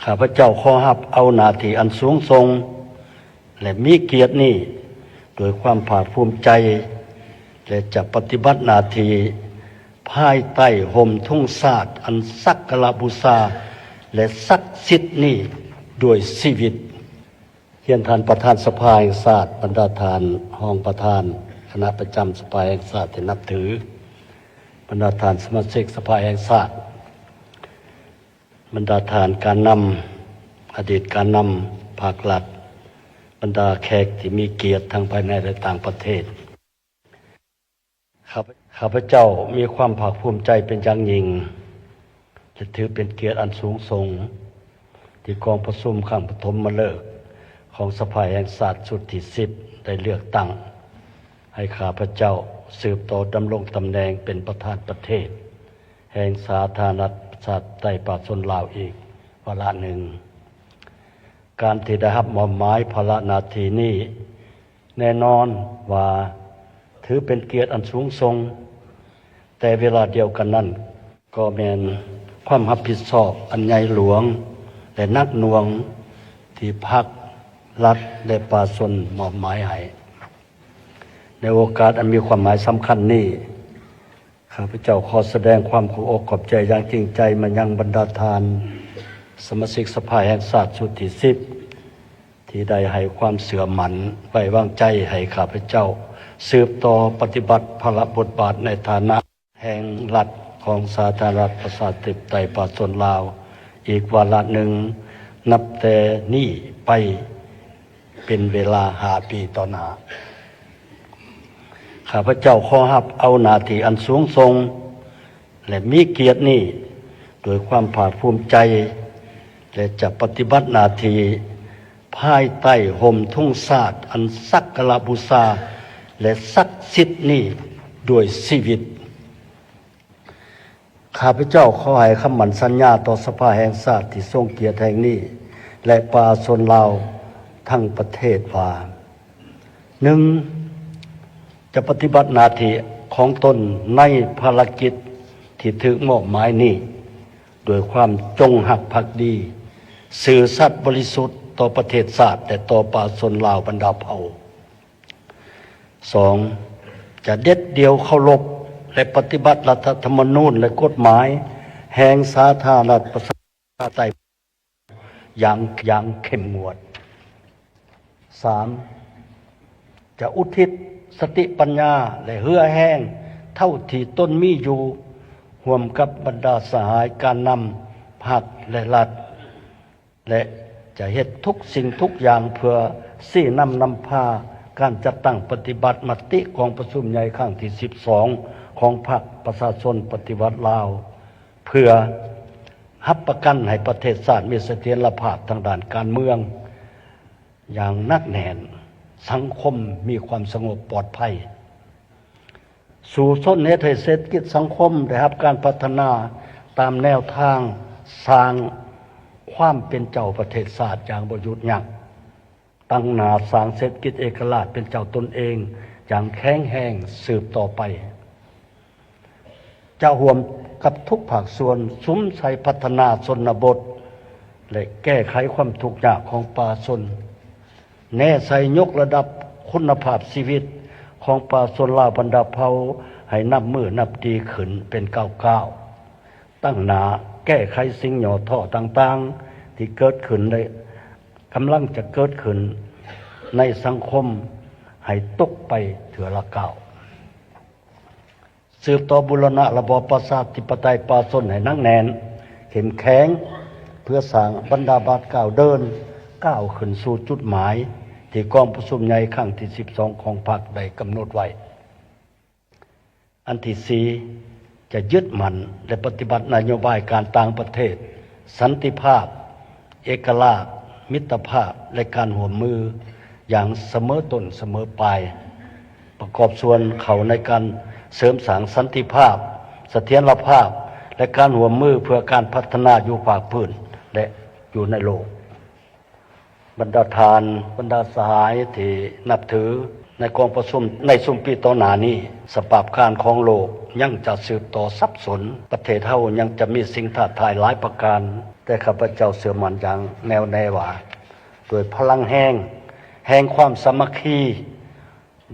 ຂ້າພະເຈົ້າຂໍຮັບເອົາໜ້າທີ່ອັນສູງສົ່ງ ແລະ ມີກຽດນີ້ດ້ວຍຄວາມພາກພູມໃຈ ແລະ ຈະປະຕິບັດໜ້າທີ່ພາຍໃຕ້ຮົ່ມທຸງຊາດອັນສັກກາລະບູຊາ ແລະ ສັກສິດນີ້ດ້ວຍຊີວິດ. ຮຽນທ່ານປະທານສະພາແຫ່ງຊາດ, ບັນດາທ່ານຮອງປະທານຄະນະປະຈຳສະພາແຫ່ງຊາດທີ່ນັບຖື, ບັນດາທ່ານສະມາຊິກສະພາແຫ່ງຊາດ, ບັນດາທ່ານການນຳ, ອະດີດການນຳພັກລັດ, ບັນດາແຂກທີ່ມີກຽດທັງພາຍໃນ ແລະ ຕ່າງປະເທດ. ຂ້າພະ ຂ້າພະເຈົ້າມີຄວາມພາກພູມໃຈເປັນຢ່າງຍິ່ງ ແລະ ຖືເປັນກຽດອັນສູງສົ່ງ ທີ່ກອງປະຊຸມຄັ້ງປະຖົມມະເລີກຂອງສະພາແຫ່ງຊາດຊຸດທີສິບ ໄດ້ເລືອກຕັ້ງໃຫ້ຂ້າພະເຈົ້າສືບຕໍ່ດຳລົງຕຳແໜ່ງເປັນປະທານປະເທດແຫ່ງສາທາລະນະລັດປະຊາທິປະໄຕປະຊາຊົນລາວອີກວາລະໜຶ່ງ. ການທີ່ໄດ້ຮັບມອບໝາຍພາລະໜ້າທີ່ນີ້ ແນ່ນອນວ່າຖືເປັນກຽດອັນສູງສົ່ງ, ແຕ່ເວລາດຽວກັນນັ້ນກໍແມ່ນຄວາມຮັບຜິດຊອບອັນໃຫຍ່ຫຼວງ ແລະ ໜັກໜ່ວງທີ່ພັກ, ລັດ ແລະ ປະຊາຊົນມອບໝາຍໃຫ້. ໃນໂອກາດອັນມີຄວາມໝາຍສຳຄັນນີ້, ຂ້າພະເຈົ້າຂໍສະແດງຄວາມຂອບອົກຂອບໃຈຢ່າງຈິງໃຈມາຍັງບັນດາທ່ານສະມາຊິກສະພາແຫ່ງຊາດຊຸດທີສິບ ທີ່ໄດ້ໃຫ້ຄວາມເຊື່ອໝັ້ນໄວ້ວາງໃຈໃຫ້ຂ້າພະເຈົ້າສືບຕໍ່ປະຕິບັດພາລະບົດບາດໃນຖານະແຫ່ງລັດຂອງສາທາລະນະລັດປະຊາທິປະໄຕປະຊາຊົນລາວອີກວາລະໜຶ່ງ ນັບແຕ່ນີ້ໄປເປັນເວລາຫ້າປີຕໍ່ໜ້າ. ຂ້າພະເຈົ້າຂໍຮັບເອົາໜ້າທີ່ອັນສູງສົ່ງ ແລະ ມີກຽດນີ້ດ້ວຍຄວາມພາກພູມໃຈ ແລະ ຈະປະຕິບັດໜ້າທີ່ພາຍໃຕ້ຮົ່ມທຸງຊາດອັນສັກກາລະບູຊາ ແລະ ສັກສິດນີ້ດ້ວຍຊີວິດ. ຂ້າພະເຈົ້າຂໍໃຫ້ຄຳໝັ້ນສັນຍາຕໍ່ສະພາແຫ່ງຊາດທີ່ຊົງກຽດແຫ່ງນີ້ ແລະ ປະຊາຊົນລາວທັງປະເທດວ່າ, ໜຶ່ງ ຈະປະຕິບັດໜ້າທີ່ຂອງຕົນໃນພາລະກິດທີ່ຖືກມອບໝາຍນີ້ດ້ວຍຄວາມຈົງຮັກພັກດີ, ຊື່ສັດບໍລິສຸດຕໍ່ປະເທດຊາດ ແລະ ຕໍ່ປະຊາຊົນລາວບັນດາເຜົ່າ. ສອງ ຈະເດັດດ່ຽວເຄົາລົບ ແລະ ປະຕິບັດລັດຖະທຳມະນູນ ແລະ ກົດໝາຍແຫ່ງສາທາລະນະລັດປະຊາທິປະໄຕ ຢ່າງ ຢ່າງເຂັ້ມງວດ. ສາມ ຈະອຸທິດສະຕິປັນຍາ ແລະ ເຫື່ອແຮງເທົ່າທີ່ຕົນມີຢູ່ ຮ່ວມກັບບັນດາສະຫາຍການນຳພັກ ແລະ ລັດ ແລະ ຈະເຮັດທຸກສິ່ງທຸກຢ່າງເພື່ອຊີ້ນຳນຳພາການຈັດຕັ້ງປະຕິບັດມະຕິກອງປະຊຸມໃຫຍ່ຄັ້ງທີສິບສອງ ຂອງພັກປະຊາຊົນປະຕິວັດລາວ ເພື່ອຮັບປະກັນໃຫ້ປະເທດຊາດມີສະຖຽນລະພາບທາງດ້ານການເມືອງຢ່າງໜັກແໜ້ນ, ສັງຄົມມີຄວາມສະຫງົບປອດໄພ. ສູ້ຊົນເຮັດໃຫ້ເສດຖະກິດສັງຄົມໄດ້ຮັບການພັດທະນາຕາມແນວທາງສ້າງຄວາມເປັນເຈົ້າປະເທດຊາດຢ່າງບໍ່ຢຸດຢັ້ງ, ຕັ້ງໜ້າສ້າງເສດຖະກິດເອກະລາດເປັນເຈົ້າຕົນເອງຢ່າງແຂງແຮງສືບຕໍ່ໄປ. ຈະຮ່ວມກັບທຸກພາກສ່ວນສຸມໃສ່ພັດທະນາຊົນນະບົດ ແລະ ແກ້ໄຂຄວາມທຸກຍາກຂອງປະຊາຊົນ, ແນໃສ່ຍົກລະດັບຄຸນນະພາບຊີວິດຂອງປະຊາຊົນລາວບັນດາເຜົ່າໃຫ້ນັບມື້ນັບດີຂຶ້ນເປັນກ້າວໆ, ຕັ້ງໜ້າແກ້ໄຂສິ່ງຫຍໍ້ທໍ້ຕ່າງໆທີ່ເກີດຂຶ້ນ ແລະ ກຳລັງຈະເກີດຂຶ້ນໃນສັງຄົມໃຫ້ຕົກໄປເທື່ອລະກ້າວ. ສືບຕໍ່ບູລະນະລະບອບປະຊາທິປະໄຕປະຊາຊົນໃຫ້ໜັກແໜ້ນ, ເຂັ້ມແຂງ, ເພື່ອສ້າງບັນດາບາດກ້າວເດີນ, ກ້າວຂຶ້ນສູ່ຈຸດໝາຍທີ່ກອງປະຊຸມໃຫຍ່ຄັ້ງທີສິບສອງຂອງພັກໄດ້ກຳນົດໄວ້. ອັນທີສີ່ ຈະຍຶດໝັ້ນ ແລະ ປະຕິບັດນະໂຍບາຍການຕ່າງປະເທດ, ສັນຕິພາບ, ເອກະລາດ, ມິດຕະພາບ ແລະ ການຮ່ວມມືຢ່າງສະເໝີຕົ້ນສະເໝີປາຍ, ປະກອບສ່ວນເຂົ້າໃນການເສີມສ້າງສັນຕິພາບ, ສະຖຽນລະພາບ ແລະ ການຮ່ວມມືເພື່ອການພັດທະນາຢູ່ພາກພື້ນ ແລະ ຢູ່ໃນໂລກ. ບັນດາທ່ານ, ບັນດາສະຫາຍທີ່ນັບຖື, ໃນກອງປະຊຸມໃນຊຸມປີຕໍ່ໜ້ານີ້, ສະພາບການຂອງໂລກຍັງຈະສືບຕໍ່ສັບສົນ, ປະເທດເຮົາຍັງຈະມີສິ່ງທ້າທາຍຫຼາຍປະການ, ແຕ່ຂ້າພະເຈົ້າເຊື່ອໝັ້ນຢ່າງແນ່ວແນ່ວ່າ ດ້ວຍພະລັງແຮງແຫ່ງຄວາມສາມັກຄີ,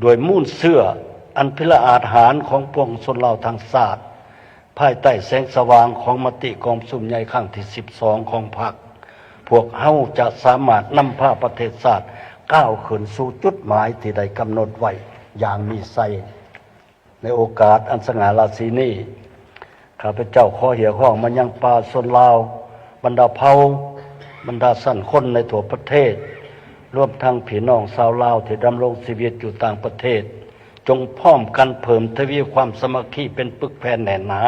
ດ້ວຍມູນເຊື້ອອັນພິລະອາດຫານຂອງປວງຊົນລາວທັງຊາດ, ພາຍໃຕ້ແສງສະຫວ່າງຂອງມະຕິກອງປະຊຸມໃຫຍ່ຄັ້ງທີສິບສອງຂອງພັກ, ພວກເຮົາຈະສາມາດນຳພາປະເທດຊາດກ້າວຂຶ້ນສູ່ຈຸດໝາຍທີ່ໄດ້ກຳນົດໄວ້ຢ່າງມີໄຊ. ໃນໂອກາດອັນສະຫງ່າລາສີນີ້, ຂ້າພະເຈົ້າຂໍຮຽກຮ້ອງມາຍັງປະຊາຊົນລາວ, ບັນດາເຜົ່າ, ບັນດາຊັ້ນຄົນໃນທົ່ວປະເທດ, ລວມທັງພີ່ນ້ອງຊາວລາວທີ່ດຳລົງຊີວິດຢູ່ຕ່າງປະເທດ, ຈົ່ງພ້ອມກັນເພີ່ມທະວີຄວາມສາມັກຄີເປັນປຶກແຜ່ນແໜ້ນໜາ,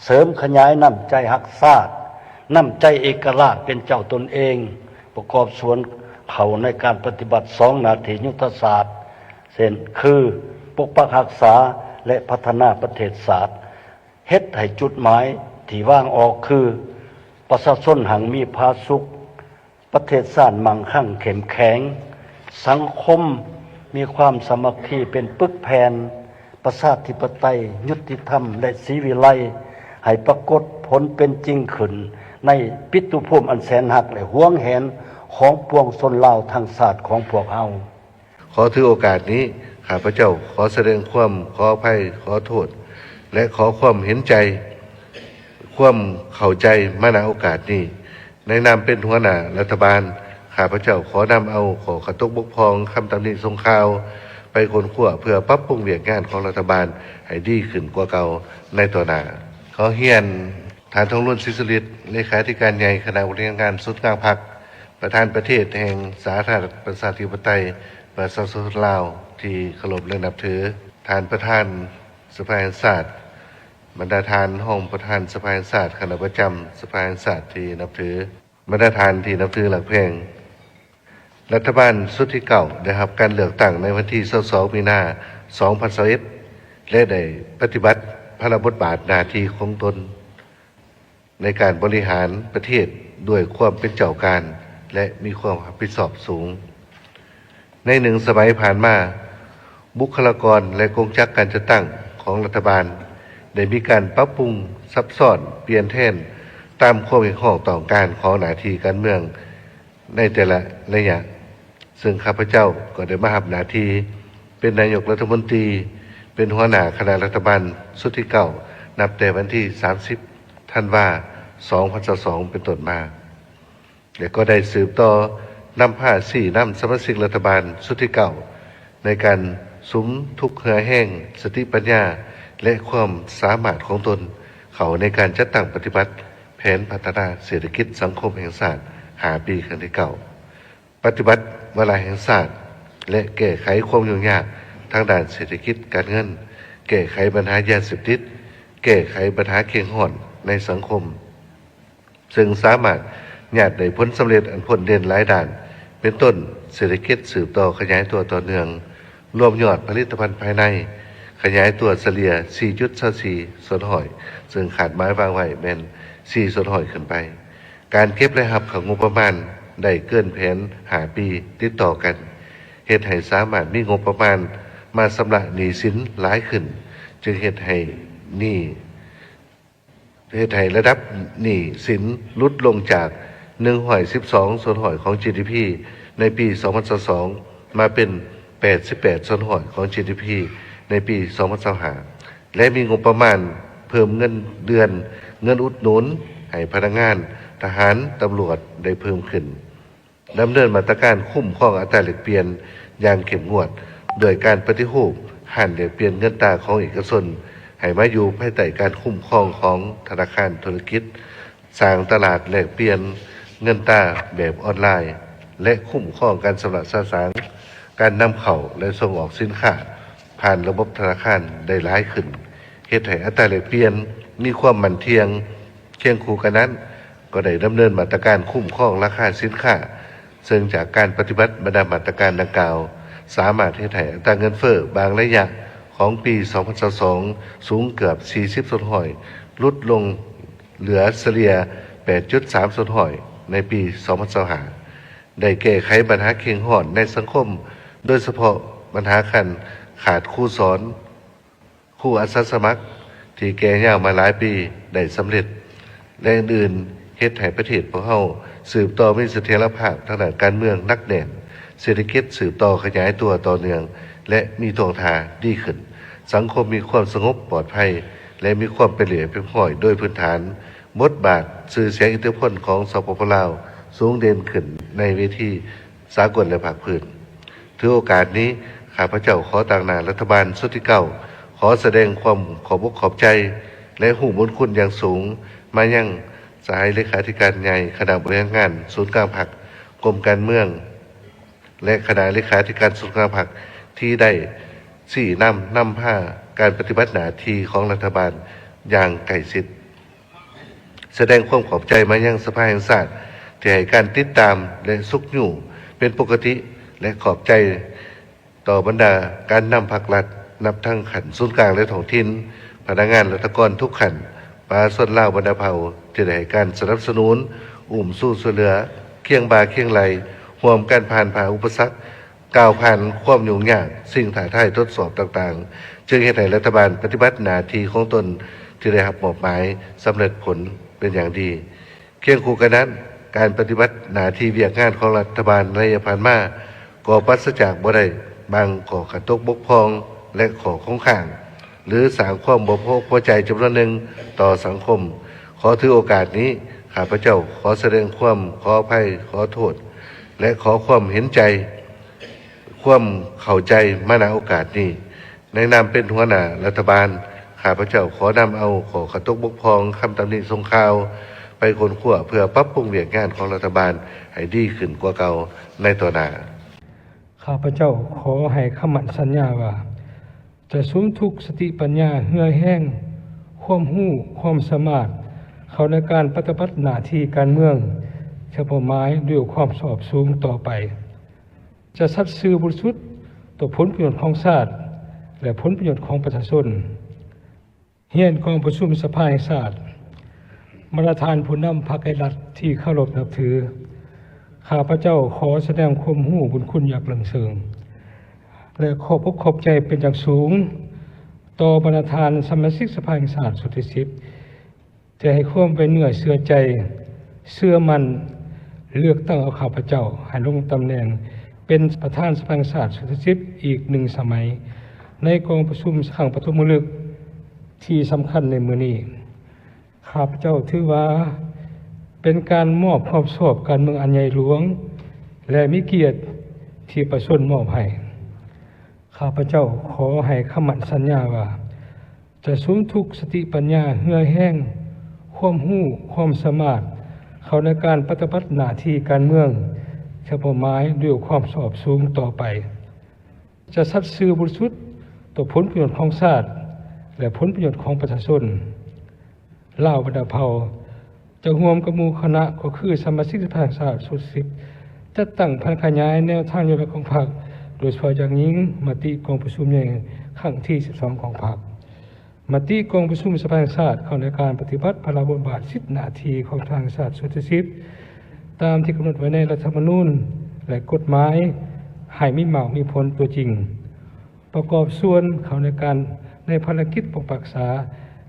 ເສີມຂະຫຍາຍນ້ຳໃຈຮັກຊາດ, ນ້ຳໃຈເອກະລາດເປັນເຈົ້າຕົນເອງ, ປະກອບສ່ວນເຂົ້າໃນການປະຕິບັດສອງໜ້າທີ່ຍຸດທະສາດ, ເຊັ່ນ ຄື ປົກປັກຮັກສາ ແລະ ພັດທະນາປະເທດຊາດ, ເຮັດໃຫ້ຈຸດໝາຍທີ່ວາງອອກຄື ປະຊາຊົນຮັ່ງມີຜາສຸກ, ປະເທດຊາດໝັ້ງຄັ່ງເຂັ້ມແຂງ, ສັງຄົມມີຄວາມສາມັກຄີເປັນປຶກແຜ່ນ, ປະຊາທິປະໄຕ, ຍຸຕິທຳ ແລະ ສີວິໄລ ໃຫ້ປາກົດຜົນເປັນຈິງຂຶ້ນໃນປິຕຸພູມອັນແສນຮັກ ແລະ ຫວງແຫນຂອງປວງຊົນລາວທັງຊາດຂອງພວກເຮົາ. ຂໍຖືໂອກາດນີ້, ຂ້າພະເຈົ້າຂໍສະແດງຄວາມຂໍອະໄພ, ຂໍໂທດ ແລະ ຂໍຄວາມເຫັນໃຈ, ຄວາມເຂົ້າໃຈມາ ນະ ໂອກາດນີ້. ໃນນາມເປັນຫົວໜ້າລັດຖະບານ, ຂ້າພະເຈົ້າຂໍນຳເອົາຂໍ້ຂັດຕົກບົກຜ່ອງ, ຄຳຕຳໜິສົ່ງຂ່າວ ໄປຄົ້ນຄວ້າເພື່ອປັບປຸງວຽກງານຂອງລັດຖະບານໃຫ້ດີຂຶ້ນກວ່າເກົ່າໃນຕໍ່ໜ້າ. ຂໍຮຽນທ່ານ ທອງລຸນ ສີສຸລິດ, ເລຂາທິການໃຫຍ່ຄະນະບໍລິຫານງານສູນກາງພັກ, ປະທານປະເທດແຫ່ງສາທາລະນະລັດປະຊາທິປະໄຕປະຊາຊົນລາວທີ່ເຄົາລົບ ແລະ ນັບຖື, ທ່ານປະທານສະພາແຫ່ງຊາດ, ບັນດາທ່ານຮອງປະທານສະພາແຫ່ງຊາດ, ຄະນະປະຈຳສະພາແຫ່ງຊາດທີ່ນັບຖື, ບັນດາທ່ານທີ່ນັບຖືຮັກແພງ. ລັດຖະບານຊຸດທີເກົ້າ ໄດ້ຮັບການເລືອກຕັ້ງໃນວັນທີຊາວສອງ ມີນາ ສອງພັນຊາວເອັດ ແລະ ໄດ້ປະຕິບັດພາລະບົດບາດໜ້າທີ່ຂອງຕົນ ໃນການບໍລິຫານປະເທດດ້ວຍຄວາມເປັນເຈົ້າການ ແລະ ມີຄວາມຮັບຜິດຊອບສູງ. ໃນໜຶ່ງສະໄໝຜ່ານມາ, ບຸກຄະລາກອນ ແລະ ກົງຈັກການຈັດຕັ້ງຂອງລັດຖະບານ ໄດ້ມີການປັບປຸງ, ສັບຊ້ອນ, ປ່ຽນແທນຕາມຄວາມຮຽກຮ້ອງຕ້ອງການຂອງໜ້າທີ່ການເມືອງ ໃນແຕ່ລະໄລຍະ, ເຊິ່ງຂ້າພະເຈົ້າກໍໄດ້ມາຮັບໜ້າທີ່ເປັນນາຍົກລັດຖະມົນຕີ ເປັນຫົວໜ້າຄະນະລັດຖະບານຊຸດທີເກົ້າ ນັບແຕ່ວັນທີສາມສິບ ທັນວາ ສອງພັນຊາວສອງ ເປັນຕົ້ນມາ ແລະ ກໍໄດ້ສືບຕໍ່ນຳພາຊີ້ນຳສະມາຊິກລັດຖະບານຊຸດທີເກົ້າ ໃນການສຸມທຸກເຫື່ອແຮງ, ສະຕິປັນຍາ ແລະ ຄວາມສາມາດຂອງຕົນ ເຂົ້າໃນການຈັດຕັ້ງປະຕິບັດ ແຜນພັດທະນາເສດຖະກິດສັງຄົມແຫ່ງຊາດຫ້າປີຄັ້ງທີເກົ້າ, ປະຕິບັດວາລະແຫ່ງຊາດ ແລະ ແກ້ໄຂຄວາມຫຍຸ້ງຍາກທາງດ້ານເສດຖະກິດການເງິນ, ແກ້ໄຂບັນຫາຢາເສບຕິດ, ແກ້ໄຂບັນຫາເຄັ່ງຮ້ອນໃນສັງຄົມ, ເຊິ່ງສາມາດຍາດໄດ້ຜົນສຳເລັດອັນພົ້ນເດັ່ນຫຼາຍດ້ານ, ເປັນຕົ້ນ ເສດຖະກິດສືບຕໍ່ຂະຫຍາຍຕົວຕໍ່ເນື່ອງ, ລວມຍອດຜະລິດຕະພັນພາຍໃນຂະຫຍາຍຕົວສະເລ່ຍ ສີ່ຈຸດຊາວສີ່ສ່ວນຮ້ອຍ ເຊິ່ງຄາດໝາຍວາງໄວ້ແມ່ນສີ່ສ່ວນຮ້ອຍຂຶ້ນໄປ. ການເກັບລາຍຮັບເຂົ້າງົບປະມານໄດ້ເກີນແຜນຫ້າປີຕິດຕໍ່ກັນ, ເຮັດໃຫ້ສາມາດມີງົບປະມານມາຊຳລະໜີ້ສິນຫຼາຍຂຶ້ນ, ຈຶ່ງເຮັດໃຫ້ໜີ້ ເຮັດໃຫ້ລະດັບໜີ້ສິນຫຼຸດລົງຈາກໜຶ່ງຮ້ອຍສິບສອງສ່ວນຮ້ອຍຂອງ ຈີດີພີ ໃນປີສອງພັນຊາວສອງ ມາເປັນແປດສິບແປດສ່ວນຮ້ອຍຂອງ ຈີດີພີ ໃນປີສອງພັນຊາວຫ້າ ແລະ ມີງົບປະມານເພີ່ມເງິນເດືອນ, ເງິນອຸດໜູນໃຫ້ພະນັກງານ, ທະຫານ, ຕຳຫຼວດໄດ້ເພີ່ມຂຶ້ນ. ດຳເນີນມາດຕະການຄຸ້ມຄອງອັດຕາແລກປ່ຽນຢ່າງເຂັ້ມງວດ ດ້ວຍການປະຕິຮູບຮ້ານແລກປ່ຽນເງິນຕາຂອງເອກະຊົນ ໃຫ້ມາຢູ່ພາຍໃຕ້ການຄຸ້ມຄອງຂອງທະນາຄານທຸລະກິດ, ສ້າງຕະຫຼາດແລກປ່ຽນເງິນຕາແບບອອນລາຍ ແລະ ຄຸ້ມຄອງການຊຳລະສະສາງ, ການນຳເຂົ້າ ແລະ ສົ່ງອອກສິນຄ້າຜ່ານລະບົບທະນາຄານໄດ້ຫຼາຍຂຶ້ນ, ເຮັດໃຫ້ອັດຕາແລກປ່ຽນມີຄວາມໝັ້ນທ່ຽງ. ຄຽງຄູ່ກັນນັ້ນ, ກໍໄດ້ດຳເນີນມາດຕະການຄຸ້ມຄອງລາຄາສິນຄ້າ, ເຊິ່ງຈາກການປະຕິບັດບັນດາມາດຕະການດັ່ງກ່າວ, ສາມາດເຮັດໃຫ້ອັດຕາເງິນເຟີ້ບາງໄລຍະຂອງປີສອງພັນຊາວສອງ ສູງເກືອບສີ່ສິບສ່ວນຮ້ອຍ ຫຼຸດລົງເຫຼືອສະເລ່ຍແປດຈຸດສາມສ່ວນຮ້ອຍໃນປີສອງພັນຊາວຫ້າ. ໄດ້ແກ້ໄຂບັນຫາເຄັ່ງຮ້ອນໃນສັງຄົມ, ໂດຍສະເພາະບັນຫາຂັ້ນຂາດຄູສອນ, ຄູອາສາສະໝັກທີ່ແກ່ຍາວມາຫຼາຍປີໄດ້ສຳເລັດ ແລະ ອື່ນໆ, ເຮັດໃຫ້ປະເທດພວກເຮົາສືບຕໍ່ມີສະຖຽນລະພາບທາງດ້ານການເມືອງໜັກແໜ້ນ, ເສດຖະກິດສືບຕໍ່ຂະຫຍາຍຕົວຕໍ່ເນື່ອງ ແລະ ມີທ່ວງທ່າດີຂຶ້ນ, ສັງຄົມມີຄວາມສະຫງົບປອດໄພ ແລະ ມີຄວາມເປັນລະບຽບຮຽບຮ້ອຍໂດຍພື້ນຖານ, ບົດບາດ, ຊື່ສຽງ, ອິດທິພົນຂອງ ສປປ ລາວ ສູງເດັ່ນຂຶ້ນໃນເວທີສາກົນ ແລະ ພາກພື້ນ. ຖືໂອກາດນີ້, ຂ້າພະເຈົ້າຂໍຕາງໜ້າລັດຖະບານຊຸດທີເກົ້າ ຂໍສະແດງຄວາມຂອບອົກຂອບໃຈ ແລະ ຮູ້ບຸນຄຸນຢ່າງສູງມາຍັງສະຫາຍເລຂາທິການໃຫຍ່ຄະນະບໍລິຫານງານສູນກາງພັກ, ກົມການເມືອງ ແລະ ຄະນະເລຂາທິການສູນກາງພັກ ທີ່ໄດ້ຊີ້ນຳນຳພາການປະຕິບັດໜ້າທີ່ຂອງລັດຖະບານຢ່າງໃກ້ຊິດ. ສະແດງຄວາມຂອບໃຈມາຍັງສະພາແຫ່ງຊາດທີ່ໃຫ້ການຕິດຕາມ ແລະ ຊຸກຍູ້ເປັນປົກກະຕິ ແລະ ຂອບໃຈຕໍ່ບັນດາການນຳພັກລັດ ນັບທັງຂັ້ນສູນກາງ ແລະ ທ້ອງຖິ່ນ, ພະນັກງານລັດຖະກອນທຸກຂັ້ນ, ປະຊາຊົນລາວບັນດາເຜົ່າທີ່ໄດ້ໃຫ້ການສະໜັບສະໜູນ, ອຸ້ມຊູຊ່ວຍເຫຼືອ, ຄຽງບ່າຄຽງໄຫຼ່, ຮ່ວມກັນຜ່ານຜ່າອຸປະສັກ, ກ້າວຜ່ານຄວາມຫຍຸ້ງຍາກ, ສິ່ງທ້າທາຍທົດສອບຕ່າງໆ, ຈຶ່ງເຮັດໃຫ້ລັດຖະບານປະຕິບັດໜ້າທີ່ຂອງຕົນທີ່ໄດ້ຮັບມອບໝາຍສຳເລັດຜົນເປັນຢ່າງດີ. ຄຽງຄູ່ກັນນັ້ນ, ການປະຕິບັດໜ້າທີ່ວຽກງານຂອງລັດຖະບານໃນໄລຍະຜ່ານມາ ກໍປາສະຈາກບໍ່ໄດ້ບາງຂໍ້ຂັດຕົກບົກຜ່ອງ ແລະ ຂໍ້ຄົງຄ້າງ ຫຼື ສ້າງຄວາມບໍ່ພໍອົກພໍໃຈຈຳນວນໜຶ່ງຕໍ່ສັງຄົມ. ຂໍຖືໂອກາດນີ້, ຂ້າພະເຈົ້າຂໍສະແດງຄວາມຂໍອະໄພ, ຂໍໂທດ ແລະ ຂໍຄວາມເຫັນໃຈ, ຄວາມເຂົ້າໃຈມາ ນະ ໂອກາດນີ້. ໃນນາມເປັນຫົວໜ້າລັດຖະບານ, ຂ້າພະເຈົ້າຂໍນຳເອົາຂໍ້ຂັດຕົກບົກຜ່ອງ, ຄຳຕຳໜິສົ່ງຂ່າວ ໄປຄົ້ນຄວ້າເພື່ອປັບປຸງວຽກງານຂອງລັດຖະບານໃຫ້ດີຂຶ້ນກວ່າເກົ່າໃນຕໍ່ໜ້າ. ຂ້າພະເຈົ້າຂໍໃຫ້ຄຳໝັ້ນສັນຍາວ່າ ຈະສຸມທຸກສະຕິປັນຍາ, ເຫື່ອແຮງ, ຄວາມຮູ້, ຄວາມສາມາດ ເຂົ້າໃນການປະຕິບັດໜ້າທີ່ການເມືອງເທື່ອເປົ້າໝາຍດ້ວຍຄວາມຊອບສູງຕໍ່ໄປ. ຈະສັດຊື່ບໍລິສຸດຕໍ່ຜົນປະໂຫຍດຂອງຊາດ ແລະ ຜົນປະໂຫຍດຂອງປະຊາຊົນ. ຮຽນກອງປະຊຸມສະພາແຫ່ງຊາດ, ບັນດາທ່ານຜູ້ນຳພັກ ແລະ ລັດທີ່ເຄົາລົບນັບຖື, ຂ້າພະເຈົ້າຂໍສະແດງຄວາມຮູ້ບຸນຄຸນຢ່າງເລິງເຊິ່ງ ແລະ ຂອບອົກຂອບໃຈເປັນຢ່າງສູງຕໍ່ບັນດາທ່ານສະມາຊິກສະພາແຫ່ງຊາດຊຸດທີສິບ ທີ່ໃຫ້ຄວາມໄວ້ເນື້ອເຊື່ອໃຈ, ເຊື່ອໝັ້ນ, ເລືອກຕັ້ງເອົາຂ້າພະເຈົ້າໃຫ້ລົງຕຳແໜ່ງເປັນປະທານສະພາແຫ່ງຊາດຊຸດທີສິບອີກໜຶ່ງສະໄໝ ໃນກອງປະຊຸມຄັ້ງປະຖົມມະລຶກທີ່ສຳຄັນໃນມື້ນີ້. ຂ້າພະເຈົ້າຖືວ່າເປັນການມອບຄວາມຊອບການເມືອງອັນໃຫຍ່ຫຼວງ ແລະ ມີກຽດທີ່ປະຊາຊົນມອບໃຫ້. ຂ້າພະເຈົ້າຂໍໃຫ້ຄຳໝັ້ນສັນຍາວ່າ ຈະສຸມທຸກສະຕິປັນຍາ, ເຫື່ອແຮງ, ຄວາມຮູ້, ຄວາມສາມາດ ເຂົ້າໃນການປະຕິບັດໜ້າທີ່ການເມືອງເທື່ອເປົ້າໝາຍດ້ວຍຄວາມຊອບສູງຕໍ່ໄປ. ຈະສັດຊື່ບໍລິສຸດຕໍ່ຜົນປະໂຫຍດຂອງຊາດ ແລະ ຜົນປະໂຫຍດຂອງປະຊາຊົນ. ລາວບັນດາເຜົ່າຈະຮ່ວມກັບໝູ່ຄະນະ ກໍຄືສະມາຊິກສະພາແຫ່ງຊາດຊຸດທີສິບ ຈັດຕັ້ງຜັນຂະຫຍາຍແນວທາງນະໂຍບາຍຂອງພັກ, ໂດຍສະເພາະຢ່າງຍິ່ງມະຕິກອງປະຊຸມໃຫຍ່ຄັ້ງທີສິບສອງຂອງພັກ, ມະຕິກອງປະຊຸມສະພາແຫ່ງຊາດເຂົ້າໃນການປະຕິບັດພາລະບົດບາດສິດໜ້າທີ່ຂອງສະພາແຫ່ງຊາດຊຸດທີສິບ ຕາມທີ່ກຳນົດໄວ້ໃນລັດຖະທຳມະນູນ ແລະ ກົດໝາຍ ໃຫ້ມີໝາກມີຜົນຕົວຈິງ. ປະກອບສ່ວນເຂົ້າໃນການ ໃນພາລະກິດປົກປັກສາ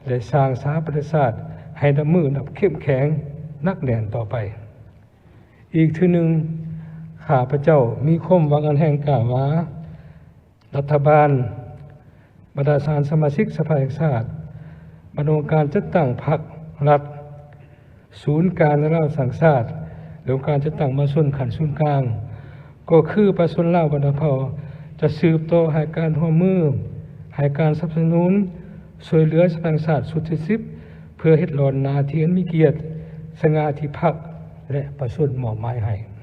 ແລະ ສ້າງສະຫະປະຊາຊາດໃຫ້ນັບມື້ນັບເຂັ້ມແຂງໜັກແໜ້ນຕໍ່ໄປ. ອີກເທື່ອໜຶ່ງ, ຂ້າພະເຈົ້າມີຄວາມຫວັງອັນແຮງກ້າວ່າ ລັດຖະບານ, ບັນດາທ່ານສະມາຊິກສະພາແຫ່ງຊາດ, ບັນດາອົງການຈັດຕັ້ງພັກລັດ, ສູນກາງລາວສ້າງຊາດ ແລະ ອົງການຈັດຕັ້ງມະຫາຊົນຂັ້ນສູນກາງ ກໍຄືປະຊາຊົນລາວບັນດາເຜົ່າ ຈະສືບຕໍ່ໃຫ້ການຮ່ວມມື, ໃຫ້ການສະໜັບສະໜູນ, ຊ່ວຍເຫຼືອສະພາແຫ່ງຊາດຊຸດທີສິບ ເພື່ອເຮັດຫຼອນໜ້າທີ່ອັນມີກຽດ, ສະຫງ່າທີ່ພັກ ແລະ ປະຊາຊົນມອບໝາຍໃຫ້.